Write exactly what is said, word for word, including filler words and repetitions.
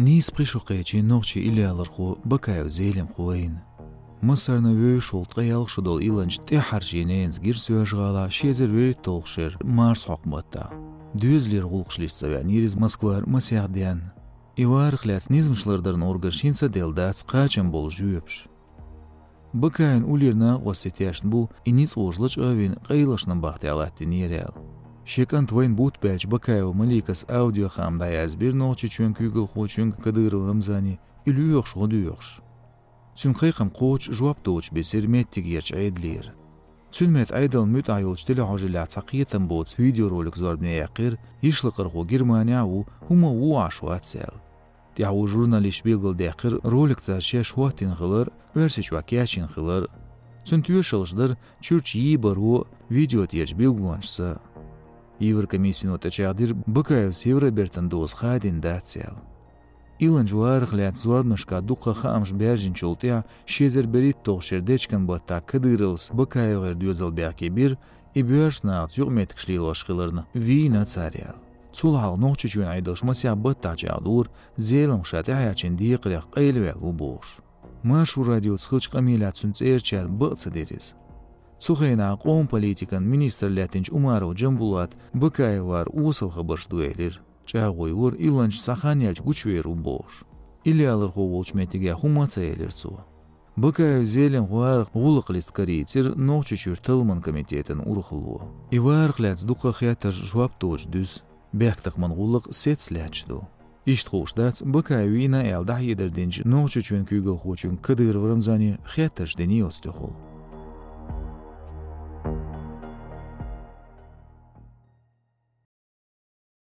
Нийса пхи шу кхечи нохчи илалархо Бакаев Зелимха вайна. Массарна вевзаш волу ткъе ялх шу долу Иланча тӀаьххьара шен ненаца гира Соьлжа-ГӀалахь ши эзар вуьрхӀитталгӀа шеран марсхьокху баттахь. Доьзалера гӀуллакхаш листа ца веанера иза Москвара масех денна. И варах лаьцна низамаш лардаран органаша хӀинца а делла дац кхачам болу жоьпаш. Бакаевн уллера накъостий тешна бу, и ницкъ вожа лачкъа а вина, къайлахчу набахтехь латтийнера аьлла. Шен кӀант вайна бутт баьлча Бакаева Маликас аудиохаам дӀаязбира Нохчийчоьнан куьйгалхочуьнга Кадыров Рамзане, и лоьхуш гӀо доьхуш. Цуьнан кхайкхам кхочуш жоп доцуш бисира меттигерчу Ӏедалера. Цуьнан метта Ӏедална муьтӀахь йолчу телехьожаллехь цхьа кхетам боцу видеоролик зорбане яьккхира, йишлакхархо Германехь а ву, хӀумма а вон Ӏаш вац аьлла. ТӀаьхьо журналисташа билгалдаьккхира ролик цара шаьш хӀоттийна хилар, Оьрсийчохь кечйина хилар. Цуьнан тоьшаллаш дара чуьрчу йийбаро, видео тӀерачу билгалонашца. Еврокомиссино тӀечӀагӀдира, Бакаевс Евробертан доза хадийна дац аьлла. Иланча варах лаьцна зорбанашкахь дуккха хаамаш баьржинчул тӀаьхьа ши эзар берхӀитталгӀа шеран дечкен баттахь Кадыровс БакаевгӀеран доьзал бехке бира, и боьрша нахаца юкъаметтигаш лелош хиларна вийна цара аьлла. Цул хьалха Нохчийчоьнан Ӏедалша масех баттахь чӀагӀдора, Зелимха ша тӀаьхьарчийна декхарех къайлаваьлла ву бохуш. Маршо радиоца хиллачу къамелехь цуьнан цӀерачара бакъ ца дира иза. Цу хенахь къоман политикан министр лаьттинчу Умаров Джамбулата БакаевгӀар осал хабарш ду элира. ЧӀагӀо йора, Иланча цхьа хан яьлча гучувер ву бохуш. Илалархо волчу меттигехь хӀумма а ца элира цо. Бакаев Зелимха варах гӀуллакх листа карийцира Нохчийчуьра талламан комитетан урхалло. И варах лаьцна дуккха хеттарш жоп доцуш дуьсу. Бехктакхаман гӀуллакх сецна лаьтташ ду. Иштта хууш дац, Бакаев вийна аьлла дӀахьедар динчу Нохчийчоьнан куьйгалхочуьнга Кадыров Рамзане хеттарш дина оцу тӀехула.